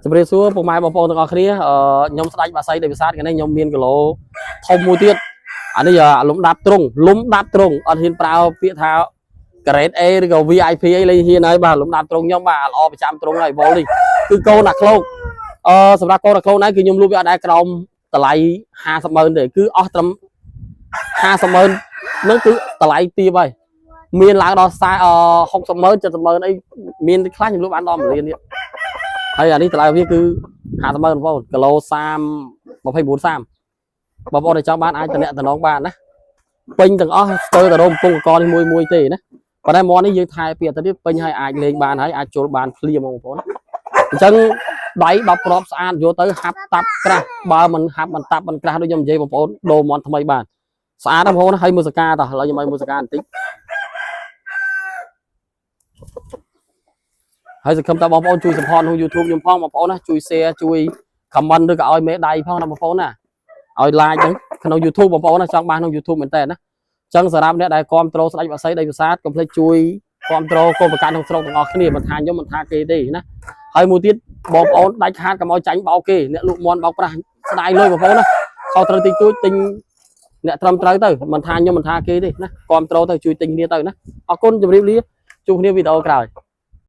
ជម្រាបសួរពុកម៉ែបងប្អូនទាំងអស់គ្នាខ្ញុំស្ដេចបាសីដីប្រាសាទថ្ងៃនេះខ្ញុំមានគីឡូធំមួយទៀតអានេះអាលំដាប់ត្រង់លំដាប់ត្រង់អត់ហ៊ានប្រើពាក្យថា grade A ឬក៏ VIP អីលេងហ៊ានហើយបាទលំដាប់ត្រង់ខ្ញុំបាទល្អប្រចាំត្រង់ហើយវល់នេះគឺកូនអាក្លោកសម្រាប់កូនអាក្លោកនេះគឺខ្ញុំលក់វាអត់ដែរក្រោមតម្លៃ50ម៉ឺនទេគឺអស់ត្រឹម50ម៉ឺនហ្នឹងគឺតម្លៃទាបហើយមានឡើងដល់40 60ម៉ឺន70ម៉ឺនអីមានខ្លះខ្ញុំលក់បានដល់1លានទៀតហើយអានេះតម្លៃវាគឺ50ម៉ឺនបងប្អូនគីឡូ30 29 30បងប្អូនដែលចង់បានអាចតំណតំណងបានណាពេញទាំងអស់ស្ទើរតែរោមពងកនេះមួយមួយទេណាប៉ុន្តែមាន់នេះយើងថែពីអាទិត្យនេះពេញហើយអាចលេងបានហើយអាចចូលបានភ្លាមបងប្អូនណាអញ្ចឹងដៃ10គ្រាប់ស្អាតយកទៅហាប់តាប់ក្រាស់បើមិនហាប់មិនតាប់មិនក្រាស់ដូចខ្ញុំនិយាយបងប្អូនដូរមាន់ថ្មីបានស្អាតណាស់បងប្អូនហើយមើលសកាតោះឥឡូវខ្ញុំឲ្យមើលសកាបន្តិចហើយសង្ឃឹមថាបងប្អូនជួយ support ក្នុង YouTube ខ្ញុំផងបងប្អូនណាជួយ share ជួយ comment ឬក៏ឲ្យមេដៃផងណាបងប្អូនណាឲ្យ like ហ្នឹងក្នុង YouTube បងប្អូនណាចង់បានក្នុង YouTube មែនតើណាអញ្ចឹងសម្រាប់អ្នកដែលគ្រប់គ្រងស្ដេចបាសីដីប្រាសាទកុំភ្លេចជួយគ្រប់គ្រងកូនប្រកាន់ក្នុងស្រុកទាំងអស់គ្នាមិនថាខ្ញុំមិនថាគេទេណាហើយមួយទៀតបងប្អូនដាច់ខាតកុំឲ្យចាញ់បោកគេអ្នកលក់មន់បោកប្រាស់ស្ដាយលុយបងប្អូនណាខុសត្រូវតិចតួចទិញអ្នកត្រឹមត្រូវទៅមិនថាខ្ញុំមិនថាគេទេណាគ្រប់គ្រងទៅជួយទិញគ្នាទៅណាអរគុណជម្រាបលាជួបគ្នាវីដេអូក្រោយ។